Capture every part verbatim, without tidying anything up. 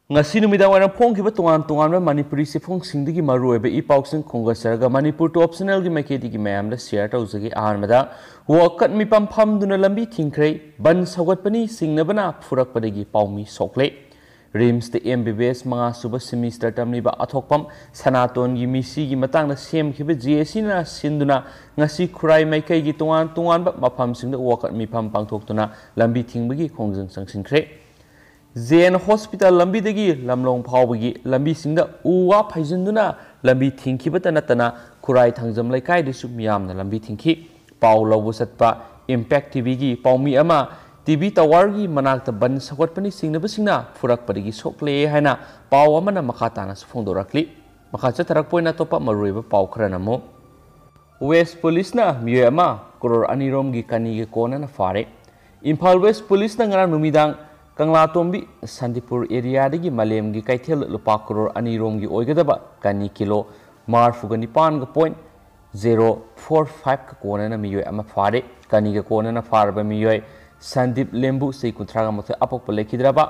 ꯉꯁꯤ ꯅꯨꯃꯤꯗꯥꯡ ꯋꯥꯏꯔꯝ ꯐꯣꯡꯈꯤꯕ ꯇꯣꯉꯥꯟ ꯇꯣꯉꯥꯟꯕ ꯃꯅꯤꯄꯨꯔꯤ ꯆꯦꯐꯣꯡꯁꯤꯡꯗꯒꯤ ꯃꯔꯨꯑꯣꯏꯕ ꯏ ꯄꯥꯎꯁꯤꯡ ꯈꯣꯝꯒꯠꯆꯔꯒ ꯃꯅꯤꯄꯨꯔ ꯇꯣꯞ ꯆꯦꯅꯦꯜꯒꯤ ꯃꯥꯏꯀꯩꯗꯒꯤ ꯃꯌꯥꯝꯗ ꯁꯤꯌꯔ ꯇꯧꯖꯒꯦ꯫ ꯑꯍꯥꯟꯕꯗ, ꯋꯥꯀꯠ ꯃꯤꯐꯝ ꯐꯝꯗꯨꯅ ꯂꯝꯕꯤ ꯊꯤꯡꯈ꯭ꯔꯦ, ꯕꯟ ꯁꯧꯒꯠꯄꯅꯤ ꯆꯤꯡꯅꯕꯅ ꯐꯨꯔꯛꯄꯗꯒꯤ ꯄꯥꯎꯃꯤ ꯁꯣꯛꯂꯦ꯫ ꯔꯤꯝꯁꯇ ꯑꯦꯝ ꯕꯤ ꯕꯤ ꯑꯦꯁ ꯃꯉꯥ ꯁꯨꯕ ꯁꯦꯃꯤꯁꯇꯔ ꯇꯝꯂꯤꯕ ꯑꯊꯣꯛꯄꯝ ꯁꯅꯥꯇꯣꯟꯒꯤ ꯃꯤꯁꯤꯒꯤ ꯃꯇꯥꯡꯗ ꯁꯦꯝꯈꯤꯕ ꯖꯦ ꯑꯦ ꯁꯤꯅ ꯁꯤꯟꯗꯨꯅ ꯉꯁꯤ ꯈꯨꯔꯥꯏ ꯃꯥꯏꯀꯩꯒꯤ ꯇꯣꯉꯥꯟ ꯇꯣꯉꯥꯟꯕ ꯃꯐꯝꯁꯤꯡꯗ ꯋꯥꯀꯠ ꯃꯤꯐꯝ ꯄꯥꯡꯊꯣꯛꯇꯨꯅ ꯂꯝꯕꯤ ꯊꯤꯡꯕꯒꯤ ꯈꯣꯡꯖꯪ ꯆꯪꯁꯤꯟꯈ꯭ꯔꯦ꯫ ꯖꯦ ꯑꯦꯟ ꯍꯣꯁꯄꯤꯇꯥꯜ ꯂꯝꯕꯤꯗꯒꯤ ꯂꯝꯂꯣꯡ ꯐꯥꯎꯕꯒꯤ ꯂꯝꯕꯤꯁꯤꯡꯗ ꯎ ꯋꯥ ꯐꯩꯖꯤꯟꯗꯨꯅ ꯂꯝꯕꯤ ꯊꯤꯡꯈꯤꯕꯇ ꯅꯠꯇꯅ ꯈꯨꯔꯥꯏ ꯊꯥꯡꯖꯝ ꯂꯩꯀꯥꯏꯗꯁꯨ ꯃꯤꯌꯥꯝꯅ ꯂꯝꯕꯤ ꯊꯤꯡꯈꯤ꯫ ꯄꯥꯎ ꯂꯧꯕ ꯆꯠꯄ ꯏꯝꯄꯦꯛ ꯇꯤ ꯚꯤꯒꯤ ꯄꯥꯎꯃꯤ ꯑꯃ ꯇꯤ ꯚꯤ ꯇꯥꯋꯔꯒꯤ ꯃꯅꯥꯛꯇ ꯕꯟ ꯁꯧꯒꯠꯄꯅꯤ ꯆꯤꯡꯅꯕꯁꯤꯡꯅ ꯐꯨꯔꯛꯄꯗꯒꯤ ꯁꯣꯛꯂꯦ ꯍꯥꯏꯅ ꯄꯥꯎ ꯑꯃꯅ ꯃꯈꯥ ꯇꯥꯅꯁꯨ ꯐꯣꯡꯗꯣꯔꯛꯂꯤ꯫ ꯃꯈꯥ ꯆꯠꯊꯔꯛꯄ ꯑꯣꯏꯅ ꯑꯇꯣꯞꯄ ꯃꯔꯨꯑꯣꯏꯕ ꯄꯥꯎ ꯈꯔꯅ ꯑꯃꯨꯛ, ꯋꯦꯁ ꯄꯨꯂꯤꯁꯅ ꯃꯤꯑꯣꯏ ꯑꯃ ꯀꯔꯣꯔ ꯑꯅꯤꯔꯣꯝꯒꯤ ꯀꯅꯤꯒ ꯀꯣꯟꯅꯅ ꯐꯥꯔꯦ꯫ ꯏꯝꯐꯥꯜ ꯋꯦꯁ ꯄꯨꯂꯤꯁꯅ ꯉꯔꯥꯡ ꯅꯨꯃꯤꯗꯥꯡ ꯀꯪꯂꯥꯇꯣꯝꯕꯤ ꯁꯥꯟꯇꯤꯄꯨꯔ ꯑꯦꯔꯤꯌꯥꯗꯒꯤ ꯃꯥꯂꯦꯝꯒꯤ ꯀꯩꯊꯦꯜꯗ ꯂꯨꯄꯥ ꯀꯔꯣꯔ ꯑꯅꯤꯔꯣꯝꯒꯤ ꯑꯣꯏꯒꯗꯕ ꯀꯅꯤ ꯀꯤꯂꯣ ꯃꯔꯤꯐꯨꯒ ꯅꯤꯄꯥꯟꯒ ꯄꯣꯏꯟ ꯖꯦꯔꯣ ꯐꯣꯔ ꯐꯥꯏꯚꯀ ꯀꯣꯟꯅꯅ ꯃꯤꯑꯣꯏ ꯑꯃ ꯐꯥꯔꯦ꯫ ꯀꯅꯤꯒ ꯀꯣꯟꯅꯅ ꯐꯥꯔꯕ ꯃꯤꯑꯣꯏ ꯁꯟꯗꯤꯞ ꯂꯦꯝꯕꯨ, ꯆꯍꯤ ꯀꯨꯟꯊ꯭ꯔꯥꯒ ꯃꯥꯊꯣꯏ, ꯑꯄꯣꯛꯄ ꯂꯩꯈꯤꯗ꯭ꯔꯕ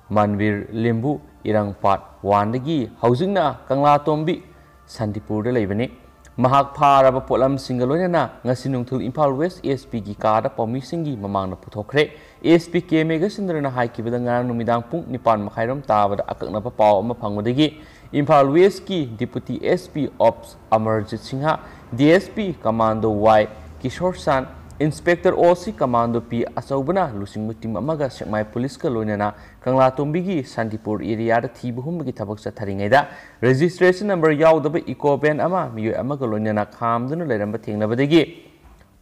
ꯃꯟꯕꯤꯔ ꯂꯦꯝꯕꯨ, ꯏꯔꯥꯡꯄꯥꯠ ꯋꯥꯟꯗꯒꯤ, ꯍꯧꯖꯤꯛꯅ ꯀꯪꯂꯥꯇꯣꯝꯕꯤ ꯁꯥꯟꯇꯤꯄꯨꯔꯗ ꯂꯩꯕꯅꯤ꯫ ꯃꯍꯥꯛ ꯐꯥꯔꯕ ꯄꯣꯠꯂꯝꯁꯤꯡꯒ ꯂꯣꯏꯅꯅ ꯉꯁꯤ ꯅꯨꯡꯊꯤꯜ ꯏꯝꯐꯥꯜ ꯋꯦꯁ ꯑꯦꯁ ꯄꯤꯒꯤ ꯀꯥꯗ ꯄꯥꯎꯃꯤꯁꯤꯡꯒꯤ ꯃꯃꯥꯡꯗ ꯄꯨꯊꯣꯛꯈ꯭ꯔꯦ꯫ ꯑꯦꯁ ꯄꯤ ꯀꯦ ꯃꯦꯘꯆꯟꯗ꯭ꯔꯅ ꯍꯥꯏꯈꯤꯕꯗ ꯉꯔꯥꯡ ꯅꯨꯃꯤꯗꯥꯡ ꯄꯨꯡ ꯅꯤꯄꯥꯟ ꯃꯈꯥꯏꯔꯣꯝ ꯇꯥꯕꯗ ꯑꯀꯛꯅꯕ ꯄꯥꯎ ꯑꯃ ꯐꯪꯕꯗꯒꯤ ꯏꯝꯐꯥꯜ ꯋꯦꯁꯀꯤ deputy S P ops Amarjit Singh, D S P commando Y Kishore Shan, inspector ꯑꯣ ꯁꯤ ꯀꯃꯥꯟꯗꯣ ꯄꯤ ꯑꯆꯧꯕꯅ ꯂꯨꯆꯤꯡꯕ ꯇꯤꯝ ꯑꯃꯒ ꯁꯦꯛꯃꯥꯏ ꯄꯨꯂꯤꯁꯀ ꯂꯣꯏꯅꯅ ꯀꯪꯂꯥꯇꯣꯝꯕꯤꯒꯤ ꯁꯥꯟꯇꯤꯄꯨꯔ ꯑꯦꯔꯤꯌꯥꯗ ꯊꯤꯕ ꯍꯨꯝꯕꯒꯤ ꯊꯕꯛ ꯆꯠꯊꯔꯤꯉꯩꯗ ꯔꯦꯖꯤꯁꯇ꯭ꯔꯦꯁꯟ ꯅꯝꯕꯔ ꯌꯥꯎꯗꯕ ꯏꯀꯣ ꯚꯦꯟ ꯑꯃ ꯃꯤꯑꯣꯏ ꯑꯃꯒ ꯂꯣꯏꯅꯅ ꯈꯥꯝꯗꯨꯅ ꯂꯩꯔꯝꯕ ꯊꯦꯡꯅꯕꯗꯒꯤ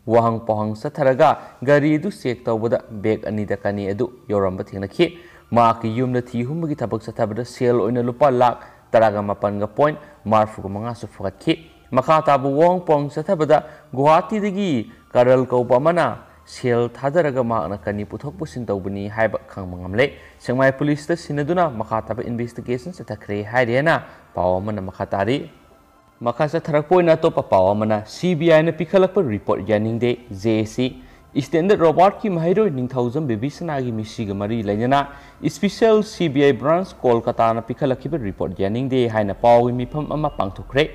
ꯋꯥꯍꯪ ꯄꯥꯎꯍꯪ ꯆꯠꯊꯔꯒ ꯒꯥꯔꯤ ꯑꯗꯨ ꯆꯦꯛ ꯇꯧꯕꯗ ꯕꯦꯒ ꯑꯅꯤꯗ ꯀꯅꯤ ꯑꯗꯨ ꯌꯧꯔꯝꯕ ꯊꯦꯡꯅꯈꯤ꯫ ꯃꯍꯥꯛꯀꯤ ꯌꯨꯝꯗ ꯊꯤ ꯍꯨꯝꯕꯒꯤ ꯊꯕꯛ ꯆꯠꯊꯕꯗ ꯁꯦꯜ ꯑꯣꯏꯅ ꯂꯨꯄꯥ ꯂꯥꯈ ꯇꯔꯥꯒ ꯃꯥꯄꯟꯒ ꯄꯣꯏꯟ ꯃꯔꯤꯐꯨꯒ ꯃꯉꯥꯁꯨ ꯐꯒꯠꯈꯤ꯫ ꯃꯈꯥ ꯇꯥꯕ ꯋꯥꯍꯪ ꯄꯥꯎꯍꯪ ꯆꯠꯊꯕꯗ ꯒꯨꯋꯥꯍꯥꯇꯤꯗꯒꯤ ꯀꯔꯜ ꯀꯧꯕ ꯑꯃꯅ ꯁꯦꯜ ꯊꯥꯗꯔꯒ ꯃꯍꯥꯛꯅ ꯀꯅꯤ ꯄꯨꯊꯣꯛ ꯄꯨꯁꯤꯟ ꯇꯧꯕꯅꯤ ꯍꯥꯏꯕ ꯈꯪꯕ ꯉꯝꯂꯦ꯫ ꯁꯦꯛꯃꯥꯏ ꯄꯨꯂꯤꯁꯇ ꯁꯤꯟꯅꯗꯨꯅ ꯃꯈꯥ ꯇꯥꯕ ꯏꯟꯚꯦꯁꯇꯤꯒꯦꯁꯟ ꯆꯠꯊꯈ꯭ꯔꯦ ꯍꯥꯏꯔꯤ ꯍꯥꯏꯅ ꯄꯥꯎ ꯑꯃꯅ ꯃꯈꯥ ꯇꯥꯔꯤ꯫ ꯃꯈꯥ ꯆꯠꯊꯔꯛꯄ ꯑꯣꯏꯅ ꯑꯇꯣꯞꯄ ꯄꯥꯎ ꯑꯃꯅ ꯁꯤ ꯕꯤ ꯑꯥꯏꯅ ꯄꯤꯈꯠꯂꯛꯄ ꯔꯤꯄꯣꯔꯠ ꯌꯥꯅꯤꯡꯗꯦ, ꯖꯦ ꯑꯦ ꯁꯤ꯫ ꯏꯁꯇꯦꯟꯗꯔꯠ ꯔꯣꯕꯥꯔꯠꯀꯤ ꯃꯍꯩꯔꯣꯏ ꯅꯤꯡꯊꯧꯖꯝ ꯕꯦꯕꯤꯁꯅꯥꯒꯤ ꯃꯤꯁꯤꯒꯤ ꯃꯔꯤ ꯂꯩꯅꯅ ꯏꯁꯄꯤꯁꯦꯜ ꯁꯤ ꯕꯤ ꯑꯥꯏ ꯕ꯭ꯔꯥꯟꯁ ꯀꯣꯜꯀꯇꯥꯅ ꯄꯤꯈꯠꯂꯛꯈꯤꯕ ꯔꯤꯄꯣꯔꯠ ꯌꯥꯅꯤꯡꯗꯦ ꯍꯥꯏꯅ ꯄꯥꯎꯒꯤ ꯃꯤꯐꯝ ꯑꯃ ꯄꯥꯡꯊꯣꯛꯈ꯭ꯔꯦ꯫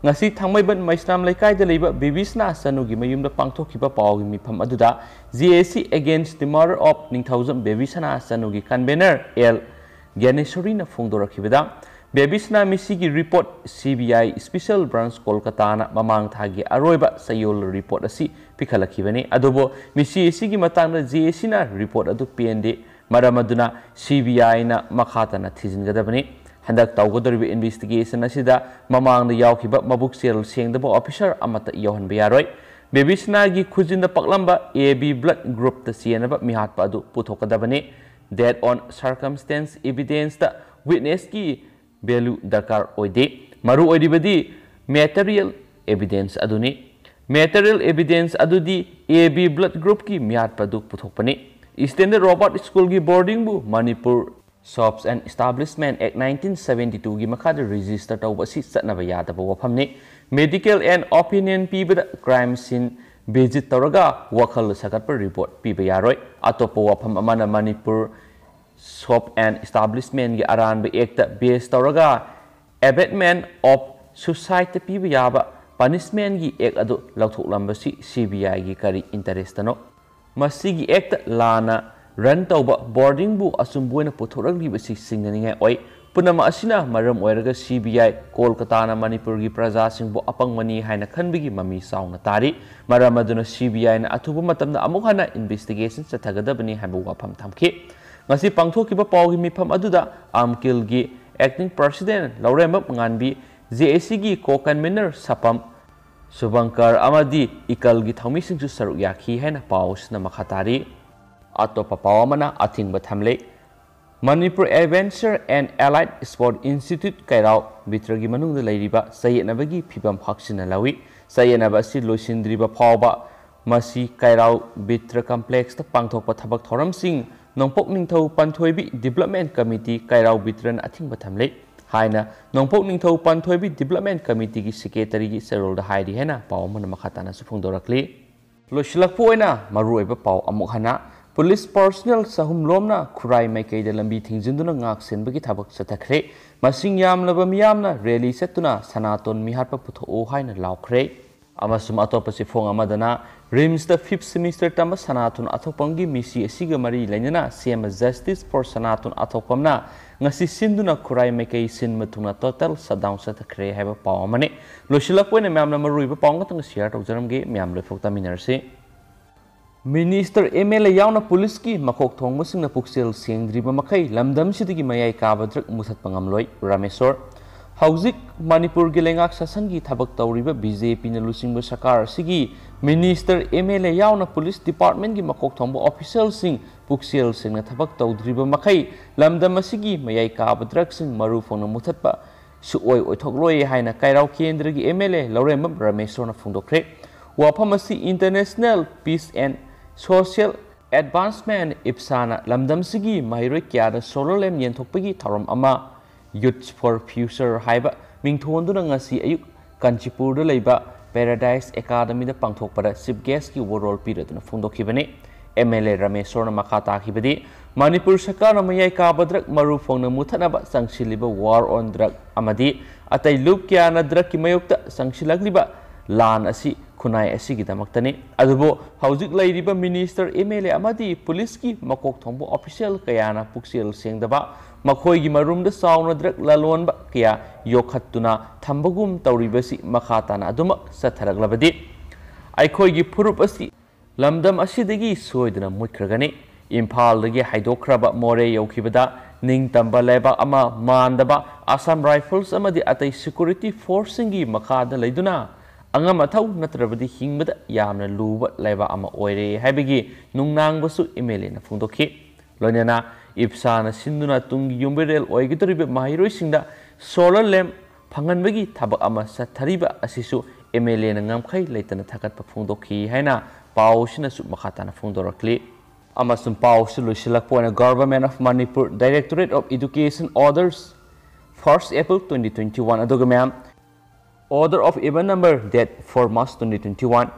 ꯉꯁꯤ ꯊꯥꯡꯃꯩꯕꯟ ꯃꯩꯁꯅꯥꯝ ꯂꯩꯀꯥꯏꯗ ꯂꯩꯕ ꯕꯦꯕꯤꯁꯅꯥ ꯆꯅꯨꯒꯤ ꯃꯌꯨꯝꯗ ꯄꯥꯡꯊꯣꯛꯈꯤꯕ ꯄꯥꯎꯒꯤ ꯃꯤꯐꯝ ꯑꯗꯨꯗ J A C Against the Murder of Ningthoujam Bebisana ꯆꯅꯨꯒꯤ ꯀꯟꯚꯦꯅꯔ ꯑꯦꯜ ꯒ꯭ꯌꯥꯅꯦꯁꯣꯔꯤꯅ ꯐꯣꯡꯗꯣꯔꯛꯈꯤꯕꯗ, ꯕꯦꯕꯤꯁꯅꯥ ꯃꯤꯁꯤꯒꯤ report C B I special branch ꯀꯣꯜꯀꯇꯥꯅ ꯃꯃꯥꯡ ꯊꯥꯒꯤ ꯑꯔꯣꯏꯕ ꯆꯌꯣꯜ ꯔꯤꯄꯣꯔꯠ ꯑꯁꯤ ꯄꯤꯈꯠꯂꯛꯈꯤꯕꯅꯤ꯫ ꯑꯗꯨꯕꯨ ꯃꯤꯁꯤ ꯑꯁꯤꯒꯤ ꯃꯇꯥꯡꯗ J A Cꯅ ꯔꯤꯄꯣꯔꯠ ꯑꯗꯨ ꯄꯦꯟꯗꯦ꯫ ꯃꯔꯝ ꯑꯗꯨꯅ C B Iꯅ ꯃꯈꯥ ꯇꯥꯅ ꯊꯤꯖꯤꯟꯒꯗꯕꯅꯤ꯫ ꯍꯟꯗꯛ ꯇꯧꯒꯗꯧꯔꯤꯕ ꯏꯟꯚꯦꯁꯇꯤꯒꯦꯁꯟ ꯑꯁꯤꯗ ꯃꯃꯥꯡꯗ ꯌꯥꯎꯈꯤꯕ ꯃꯕꯨꯛ ꯆꯦꯔꯦꯜ ꯁꯦꯡꯗꯕ ꯑꯣꯐꯤꯁꯔ ꯑꯃꯠꯇ ꯌꯥꯎꯍꯟꯕ ꯌꯥꯔꯣꯏ꯫ ꯕꯦꯕꯤꯁꯅꯥꯒꯤ ꯈꯨꯖꯤꯟꯗ ꯄꯛꯂꯝꯕ A B blood groupꯇ ꯆꯦꯟꯅꯕ ꯃꯤꯍꯥꯠꯄ ꯑꯗꯨ ꯄꯨꯊꯣꯛꯀꯗꯕꯅꯤ꯫ Death on circumstance evidenceꯇ witnessꯀꯤ value ꯗꯔꯀꯥꯔ ꯑꯣꯏꯗꯦ꯫ ꯃꯔꯨ ꯑꯣꯏꯔꯤꯕꯗꯤ material evidence ꯑꯗꯨꯅꯤ꯫ Material evidence ꯑꯗꯨꯗꯤ A B blood groupꯀꯤ ꯃꯤꯍꯥꯠꯄ ꯑꯗꯨ ꯄꯨꯊꯣꯛꯄꯅꯤ꯫ ꯏꯁꯇꯦꯟꯗꯔꯠ ꯔꯣꯕꯥꯔꯠ ꯁ꯭ꯀꯨꯜꯒꯤ ꯕꯣꯔꯗꯤꯡꯕꯨ Manipur Shops and Establishment Act nineteen seventy twoꯒꯤ ꯃꯈꯥꯗ ꯔꯦꯖꯤꯁꯇꯔ ꯇꯧꯕ ꯑꯁꯤ ꯆꯠꯅꯕ ꯌꯥꯗꯕ ꯋꯥꯐꯝꯅꯤ꯫ Medical and opinion ꯄꯤꯕꯗ crime scene visit ꯇꯧꯔꯒ ꯋꯥꯈꯜ ꯁꯥꯒꯠꯄ ꯔꯤꯄꯣꯔꯠ ꯄꯤꯕ ꯌꯥꯔꯣꯏ꯫ ꯑꯇꯣꯞꯄ ꯋꯥꯐꯝ ꯑꯃꯅ ꯃꯅꯤꯄꯨꯔ Shop and Establishmentꯀꯤ ꯑꯔꯥꯟꯕ ꯑꯦꯛꯇ ꯕꯦꯁ ꯇꯧꯔꯒ abatement of suicideꯇ ꯄꯤꯕ ꯌꯥꯕ ꯄꯅꯤꯁꯃꯦꯟꯒꯤ ꯑꯦꯛ ꯑꯗꯨ ꯂꯧꯊꯣꯛꯂꯝꯕꯁꯤ C B Iꯒꯤ ꯀꯔꯤ ꯏꯟꯇꯔꯦꯁꯇꯅꯣ? ꯃꯁꯤꯒꯤ ꯑꯦꯛꯇ ꯂꯥꯟꯅ ꯔꯟ ꯇꯧꯕ ꯕꯣꯔꯗꯤꯡꯕꯨ ꯑꯆꯨꯝꯕ ꯑꯣꯏꯅ ꯄꯨꯊꯣꯔꯛꯂꯤꯕꯁꯤ ꯆꯤꯡꯅꯅꯤꯡꯉꯥꯏ ꯑꯣꯏ꯫ ꯄꯨꯝꯅꯃꯛ ꯑꯁꯤꯅ ꯃꯔꯝ ꯑꯣꯏꯔꯒ C B I ꯀꯣꯜꯀꯇꯥꯅ ꯃꯅꯤꯄꯨꯔꯒꯤ ꯄ꯭ꯔꯖꯥꯁꯤꯡꯕꯨ ꯑꯄꯪꯕꯅꯤ ꯍꯥꯏꯅ ꯈꯟꯕꯒꯤ ꯃꯃꯤ ꯆꯥꯎꯅ ꯇꯥꯔꯤ꯫ ꯃꯔꯝ ꯑꯗꯨꯅ C B Iꯅ ꯑꯊꯨꯕ ꯃꯇꯝꯗ ꯑꯃꯨꯛ ꯍꯟꯅ ꯏꯟꯚꯦꯁꯇꯤꯒꯦꯁꯟ ꯆꯠꯊꯒꯗꯕꯅꯤ ꯍꯥꯏꯕ ꯋꯥꯐꯝ ꯊꯝꯈꯤ꯫ ꯉꯁꯤ ꯄꯥꯡꯊꯣꯛꯈꯤꯕ ꯄꯥꯎꯒꯤ ꯃꯤꯐꯝ ꯑꯗꯨꯗ ꯑꯝꯀꯤꯜꯒꯤ acting president Laurembam ꯉꯥꯟꯕꯤ, J A Cꯒꯤ co-convenor ꯁꯄꯝ ꯁꯨꯚꯪꯀꯔ ꯑꯃꯗꯤ ꯏꯀꯜꯒꯤ ꯊꯧꯃꯤꯁꯤꯡꯁꯨ ꯁꯔꯨꯛ ꯌꯥꯈꯤ ꯍꯥꯏꯅ ꯄꯥꯎ ꯑꯁꯤꯅ ꯃꯈꯥ ꯇꯥꯔꯤ꯫ ꯑꯇꯣꯞꯄ ꯄꯥꯎ ꯑꯃꯅ ꯑꯊꯤꯡꯕ ꯊꯝꯂꯦ꯫ Manipur Adventure and Allied Sport Institute ꯀꯩꯔꯥꯎ ꯕꯤꯇ꯭ꯔꯒꯤ ꯃꯅꯨꯡꯗ ꯂꯩꯔꯤꯕ ꯆꯌꯦꯠꯅꯕꯒꯤ ꯐꯤꯕꯝ ꯍꯛꯆꯤꯟꯅ ꯂꯧꯏ꯫ ꯆꯌꯦꯠꯅꯕ ꯑꯁꯤ ꯂꯣꯏꯁꯤꯟꯗ꯭ꯔꯤꯕ ꯐꯥꯎꯕ ꯃꯁꯤ ꯀꯩꯔꯥꯎ ꯕꯤꯇ꯭ꯔ ꯀꯝꯄ꯭ꯂꯦꯛꯁꯇ ꯄꯥꯡꯊꯣꯛꯄ ꯊꯕꯛ ꯊꯧꯔꯝꯁꯤꯡ ꯅꯣꯡꯄꯣꯛ ꯅꯤꯡꯊꯧ ꯄꯟꯊꯣꯏꯕꯤ ꯗꯤꯕ꯭ꯂꯞꯃꯦꯟ ꯀꯃꯤꯇꯤ ꯀꯩꯔꯥꯎ ꯕꯤꯇ꯭ꯔꯅ ꯑꯊꯤꯡꯕ ꯊꯝꯂꯤ ꯍꯥꯏꯅ ꯅꯣꯡꯄꯣꯛ ꯅꯤꯡꯊꯧ ꯄꯟꯊꯣꯏꯕꯤ ꯗꯤꯕ꯭ꯂꯞꯃꯦꯟ ꯀꯃꯤꯇꯤꯒꯤ ꯁꯦꯀ꯭ꯔꯦꯇꯔꯤꯒꯤ ꯆꯦꯔꯣꯜꯗ ꯍꯥꯏꯔꯤ ꯍꯥꯏꯅ ꯄꯥꯎ ꯑꯃꯅ ꯃꯈꯥ ꯇꯥꯅꯁꯨ ꯐꯣꯡꯗꯣꯔꯛꯂꯤ꯫ ꯂꯣꯏꯁꯤꯜꯂꯛꯄ ꯑꯣꯏꯅ ꯃꯔꯨꯑꯣꯏꯕ ꯄꯥꯎ ꯑꯃꯨꯛ ꯍꯟꯅ꯫ ꯄꯨꯂꯤꯁ ꯄꯥꯔꯁꯣꯅꯦꯜ ꯆꯍꯨꯝ ꯂꯣꯝꯅ ꯈꯨꯔꯥꯏ ꯃꯥꯏꯀꯩꯗ ꯂꯝꯕꯤ ꯊꯤꯡꯖꯤꯟꯗꯨꯅ ꯉꯥꯛ ꯁꯦꯟꯕꯒꯤ ꯊꯕꯛ ꯆꯠꯊꯈ꯭ꯔꯦ꯫ ꯃꯁꯤꯡ ꯌꯥꯝꯂꯕ ꯃꯤꯌꯥꯝꯅ ꯔꯦꯂꯤ ꯆꯠꯇꯨꯅ "ꯁꯅꯥꯇꯣꯟ ꯃꯤꯍꯥꯠꯄ ꯄꯨꯊꯣꯛꯎ" ꯍꯥꯏꯅ ꯂꯥꯎꯈ꯭ꯔꯦ꯫ ꯑꯃꯁꯨꯡ ꯑꯇꯣꯞꯄ ꯆꯦꯐꯣꯡ ꯑꯃꯗꯅ, ꯔꯤꯝꯁꯇ ꯐꯤꯐ ꯁꯦꯃꯤꯁꯇꯔ ꯇꯝꯕ ꯁꯅꯥꯇꯣꯟ ꯑꯊꯣꯛꯄꯝꯒꯤ ꯃꯤꯁꯤ ꯑꯁꯤꯒ ꯃꯔꯤ ꯂꯩꯅꯅ ꯁꯦꯝꯕ Justice for ꯁꯅꯥꯇꯣꯟ ꯑꯊꯣꯛꯄꯝꯅ ꯉꯁꯤ ꯁꯤꯟꯗꯨꯅ ꯈꯨꯔꯥꯏ ꯃꯥꯏꯀꯩ ꯁꯤꯟꯕ ꯊꯨꯡꯅ ꯇꯣꯇꯦꯜ ꯁꯠꯗꯥꯎꯟ ꯆꯠꯊꯈ꯭ꯔꯦ ꯍꯥꯏꯕ ꯄꯥꯎ ꯑꯃꯅꯤ꯫ ꯂꯣꯏꯁꯤꯜꯂꯛꯄ ꯑꯣꯏꯅ ꯃꯌꯥꯝꯅ ꯃꯔꯨꯑꯣꯏꯕ ꯄꯥꯎ ꯉꯥꯛꯇꯪ ꯁꯤꯌꯥꯔ ꯇꯧꯖꯔꯝꯒꯦ꯫ ꯃꯌꯥꯝ ꯂꯣꯏꯐꯥꯎ ꯇꯥꯃꯤꯟꯅꯔꯁꯤ꯫ ꯃꯤꯅꯤꯁꯇꯔ, ꯑꯦꯝ ꯑꯦꯜ ꯑꯦ ꯌꯥꯎꯅ ꯄꯨꯂꯤꯁꯀꯤ ꯃꯀꯣꯛ ꯊꯣꯡꯕꯁꯤꯡꯅ ꯄꯨꯛꯆꯦꯜ ꯁꯦꯡꯗ꯭ꯔꯤꯕ ꯃꯈꯩ ꯂꯝꯗꯝꯁꯤꯗꯒꯤ ꯃꯌꯥꯏ ꯀꯥꯕ ꯗ꯭ꯔꯒ ꯃꯨꯊꯠꯄ ꯉꯝꯂꯣꯏ, ꯔꯥꯃꯦꯁꯣꯔ꯫ ꯍꯧꯖꯤꯛ ꯃꯅꯤꯄꯨꯔꯒꯤ ꯂꯩꯉꯥꯛ ꯁꯥꯁꯟꯒꯤ ꯊꯕꯛ ꯇꯧꯔꯤꯕ ꯕꯤ ꯖꯦ ꯄꯤꯅ ꯂꯨꯆꯤꯡꯕ ꯁꯔꯀꯥꯔ ꯑꯁꯤꯒꯤ ꯃꯤꯅꯤꯁꯇꯔ, ꯑꯦꯝ ꯑꯦꯜ ꯑꯦ ꯌꯥꯎꯅ ꯄꯨꯂꯤꯁ ꯗꯤꯄꯥꯔꯠꯃꯦꯟꯒꯤ ꯃꯀꯣꯛ ꯊꯣꯡꯕ ꯑꯣꯐꯤꯁꯤꯌꯦꯜꯁꯤꯡ ꯄꯨꯛꯆꯦꯜ ꯁꯦꯡꯅ ꯊꯕꯛ ꯇꯧꯗ꯭ꯔꯤꯕ ꯃꯈꯩ ꯂꯝꯗꯝ ꯑꯁꯤꯒꯤ ꯃꯌꯥꯏ ꯀꯥꯕ ꯗ꯭ꯔꯒꯁꯤꯡ ꯃꯔꯨ ꯐꯪꯅ ꯃꯨꯊꯠꯄ ꯁꯨꯛꯑꯣꯏ ꯑꯣꯏꯊꯣꯛꯂꯣꯏ ꯍꯥꯏꯅ ꯀꯩꯔꯥꯎ ꯀꯦꯟꯗ꯭ꯔꯒꯤ ꯑꯦꯝ ꯑꯦꯜ ꯑꯦ ꯂꯧꯔꯦꯝꯕꯝ ꯔꯥꯃꯦꯁꯣꯔꯅ ꯐꯣꯡꯗꯣꯛꯈ꯭ꯔꯦ꯫ ꯋꯥꯐꯝ ꯑꯁꯤ International Peace and Social Advancement, ꯏꯞꯁꯥꯅ ꯂꯝꯗꯝꯁꯤꯒꯤ ꯃꯍꯩꯔꯣꯏ ꯀꯌꯥꯗ ꯁꯣꯂꯔ ꯂꯦꯝ ꯌꯦꯟꯊꯣꯛꯄꯒꯤ ꯊꯧꯔꯝ ꯑꯃ, Youth for Future ꯍꯥꯏꯕ ꯃꯤꯡꯊꯣꯟꯗꯨꯅ ꯉꯁꯤ ꯑꯌꯨꯛ ꯀꯥꯟꯆꯤꯄꯨꯔꯗ ꯂꯩꯕ ꯄꯦꯔꯥꯗꯥꯏꯁ ꯑꯦꯀꯥꯗꯃꯤꯗ ꯄꯥꯡꯊꯣꯛꯄꯗ ꯆꯤꯐ ꯒꯦꯁꯀꯤ ꯋꯥꯔꯣꯜ ꯄꯤꯔꯗꯨꯅ ꯐꯣꯡꯗꯣꯛꯈꯤꯕꯅꯤ꯫ ꯑꯦꯝ ꯑꯦꯜ ꯑꯦ ꯔꯥꯃꯦꯁꯣꯔꯅ ꯃꯈꯥ ꯇꯥꯈꯤꯕꯗꯤ, ꯃꯅꯤꯄꯨꯔ ꯁꯔꯀꯥꯔꯅ ꯃꯌꯥꯏ ꯀꯥꯕ ꯗ꯭ꯔꯒ ꯃꯔꯨ ꯐꯪꯅ ꯃꯨꯊꯠꯅꯕ ꯆꯪꯁꯤꯜꯂꯤꯕ War on Drug ꯑꯃꯗꯤ ꯑꯇꯩ ꯂꯨꯞ ꯀꯌꯥꯅ ꯗ꯭ꯔꯒꯀꯤ ꯃꯥꯌꯣꯛꯇ ꯆꯪꯁꯤꯜꯂꯛꯂꯤꯕ ꯂꯥꯟ ꯑꯁꯤ ꯈꯨꯟꯅꯥꯏ ꯑꯁꯤꯒꯤꯗꯃꯛꯇꯅꯤ꯫ ꯑꯗꯨꯕꯨ ꯍꯧꯖꯤꯛ ꯂꯩꯔꯤꯕ ꯃꯤꯅꯤꯁꯇꯔ, ꯑꯦꯝ ꯑꯦꯜ ꯑꯦ ꯑꯃꯗꯤ ꯄꯨꯂꯤꯁꯀꯤ ꯃꯀꯣꯛ ꯊꯣꯡꯕ ꯑꯣꯐꯤꯁꯤꯌꯦꯜ ꯀꯌꯥꯅ ꯄꯨꯛꯆꯦꯜ ꯁꯦꯡꯗꯕ, ꯃꯈꯣꯏꯒꯤ ꯃꯔꯨꯝꯗ ꯆꯥꯎꯅ ꯗ꯭ꯔꯒ ꯂꯂꯣꯟꯕ ꯀꯌꯥ ꯌꯣꯛꯈꯠꯇꯨꯅ ꯊꯝꯕꯒꯨꯝ ꯇꯧꯔꯤꯕꯁꯤ ꯃꯈꯥ ꯇꯥꯅ ꯑꯗꯨꯃꯛ ꯆꯠꯊꯔꯛꯂꯕꯗꯤ ꯑꯩꯈꯣꯏꯒꯤ ꯐꯨꯔꯨꯞ ꯑꯁꯤ ꯂꯝꯗꯝ ꯑꯁꯤꯗꯒꯤ ꯁꯣꯏꯗꯅ ꯃꯨꯠꯈ꯭ꯔꯒꯅꯤ꯫ ꯏꯝꯐꯥꯜꯗꯒꯤ ꯍꯥꯏꯗꯣꯛꯈ꯭ꯔꯕ ꯃꯣꯔꯦ ꯌꯧꯈꯤꯕꯗ ꯅꯤꯡꯇꯝꯕ ꯂꯩꯕꯥꯛ ꯑꯃ ꯃꯥꯟꯗꯕ ꯑꯁꯥꯝ ꯔꯥꯏꯐꯜꯁ ꯑꯃꯗꯤ ꯑꯇꯩ ꯁꯦꯀ꯭ꯌꯨꯔꯤꯇꯤ ꯐꯣꯔꯁꯁꯤꯡꯒꯤ ꯃꯈꯥꯗ ꯂꯩꯗꯨꯅ ꯑꯉꯝ ꯑꯊꯧ ꯅꯠꯇ꯭ꯔꯕꯗꯤ ꯍꯤꯡꯕꯗ ꯌꯥꯝꯅ ꯂꯨꯕ ꯂꯩꯕꯥꯛ ꯑꯃ ꯑꯣꯏꯔꯦ ꯍꯥꯏꯕꯒꯤ ꯅꯨꯡꯅꯥꯡꯕꯁꯨ ꯑꯦꯝ ꯑꯦꯜ ꯑꯦꯅ ꯐꯣꯡꯗꯣꯛꯈꯤ꯫ ꯂꯣꯏꯅꯅ ꯏꯞꯁꯥꯅ ꯁꯤꯟꯗꯨꯅ ꯇꯨꯡꯒꯤ ꯌꯨꯝꯕꯤꯔꯦꯜ ꯑꯣꯏꯒꯗꯧꯔꯤꯕ ꯃꯍꯩꯔꯣꯏꯁꯤꯡꯗ ꯁꯣꯂꯔ ꯂꯦꯝ ꯐꯪꯍꯟꯕꯒꯤ ꯊꯕꯛ ꯑꯃ ꯆꯠꯊꯔꯤꯕ ꯑꯁꯤꯁꯨ ꯑꯦꯝ ꯑꯦꯜ ꯑꯦꯅ ꯉꯝꯈꯩ ꯂꯩꯇꯅ ꯊꯥꯒꯠꯄ ꯐꯣꯡꯗꯣꯛꯈꯤ ꯍꯥꯏꯅ ꯄꯥꯎ ꯑꯁꯤꯅꯁꯨ ꯃꯈꯥ ꯇꯥꯅ ꯐꯣꯡꯗꯣꯔꯛꯂꯤ꯫ ꯑꯃꯁꯨꯡ ꯄꯥꯎꯁꯤ ꯂꯣꯏꯁꯤꯜꯂꯛꯄ ꯑꯣꯏꯅ Government of Manipur, Directorate of Education orders, first April twenty twenty-one, ꯑꯗꯨꯒ ꯃꯌꯥꯝ, Order of Even Number, date four March twenty twenty-one,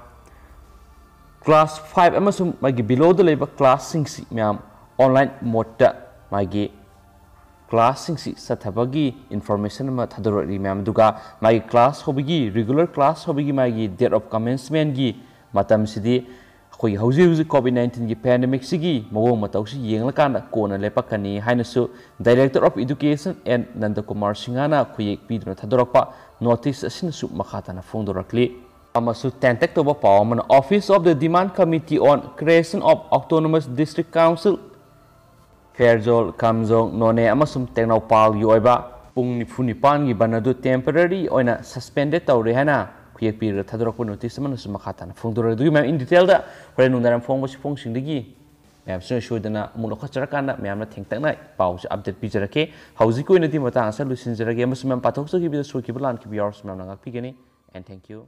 Class five ꯑꯃꯁꯨꯡ ꯃꯥꯒꯤ below ꯗ ꯂꯩꯕ class ꯁꯤꯡꯁꯤ ꯃꯌꯥꯝ online mode ꯇ ꯃꯥꯒꯤ class ꯁꯤꯡꯁꯤ ꯆꯠꯊꯕꯒꯤ information ꯑꯃ ꯊꯥꯗꯣꯔꯛꯂꯤ ꯃꯌꯥꯝ꯫ ꯑꯗꯨꯒ ꯃꯥꯒꯤ class ꯍꯧꯕꯒꯤ, regular class ꯍꯧꯕꯒꯤ ꯃꯥꯒꯤ date of commencement ꯒꯤ ꯃꯇꯝꯁꯤꯗꯤ ꯑꯩꯈꯣꯏꯒꯤ ꯍꯧꯖꯤꯛ ꯍꯧꯖꯤꯛ COVID nineteen ꯒꯤ pandemic ꯁꯤꯒꯤ ꯃꯑꯣꯡ ꯃꯇꯧꯁꯤ ꯌꯦꯡꯂꯀꯥꯟꯗ ꯀꯣꯟꯅ ꯂꯦꯞꯄꯛꯀꯅꯤ ꯍꯥꯏꯅꯁꯨ Director of Education N ꯅꯟꯗꯀꯨꯃꯥꯔ ꯁꯤꯡꯍꯅ ꯈꯨꯌꯦꯛ ꯄꯤꯗꯨꯅ ꯊꯥꯗꯣꯔꯛꯄ notice ꯑꯁꯤꯅꯁꯨ ꯃꯈꯥ ꯇꯥꯅ ꯐꯣꯡꯗꯣꯔꯛꯂꯤ꯫ ꯑꯃꯁꯨ ꯇꯦꯟꯇꯛ ꯇꯧꯕ ꯄꯥꯎ ꯑꯃꯅ, Office of the Demand Committee on Creation of Autonomous District Council, Pherzawl, ꯀꯥꯝꯖꯣꯡ, ꯅꯣꯅꯦ ꯑꯃꯁꯨꯡ ꯇꯦꯡꯅꯧꯄꯥꯜꯒꯤ ꯑꯣꯏꯕ ꯄꯨꯡ ꯅꯤꯐꯨ ꯅꯤꯄꯥꯟꯒꯤ ꯕꯟ ꯑꯗꯨ temporary ꯑꯣꯏꯅ suspended ꯇꯧꯔꯦ ꯍꯥꯏꯅ ꯈꯨꯌꯦꯛ ꯄꯤꯔꯒ ꯊꯥꯗꯣꯔꯛꯄ notice ꯑꯃꯅꯁꯨ ꯃꯈꯥ ꯇꯥꯅ ꯐꯣꯡꯗꯣꯔꯛꯂꯤ꯫ ꯑꯗꯨꯒꯤ ꯃꯌꯥꯝ in detail ꯗ ꯍꯣꯔꯦꯟ ꯅꯨꯡꯗꯥꯡ ꯐꯣꯡꯕ ꯁꯤ ꯐꯣꯡꯁꯤꯡꯗꯒꯤ ꯃꯌꯥꯝ ꯁꯣꯏ ꯁꯣꯏꯗꯅ ꯑꯃꯨꯛ ꯂꯧꯈꯠꯆꯔꯀꯥꯟꯗ ꯃꯌꯥꯝꯅ ꯊꯦꯡꯇꯛꯅ ꯄꯥꯎꯁꯦ update ꯄꯤꯖꯔꯛꯀꯦ꯫ ꯍꯧꯖꯤꯛꯀꯤ ꯑꯣꯏꯅꯗꯤ ꯃꯇꯥꯡ ꯑꯁꯤꯗ ꯂꯣꯏꯁꯤꯟꯖꯔꯒꯦ ꯑꯃꯁꯨꯡ ꯃꯌꯥꯝ ꯄꯥꯊꯣꯛꯆꯈꯤꯕꯗ ꯁꯣꯏꯈꯤꯕ ꯂꯥꯟꯈꯤꯕ ꯌꯥꯎꯔꯁꯨ ꯃꯌꯥꯝꯅ ꯉꯥꯛꯄꯤꯒꯅꯤ꯫ And thank you꯫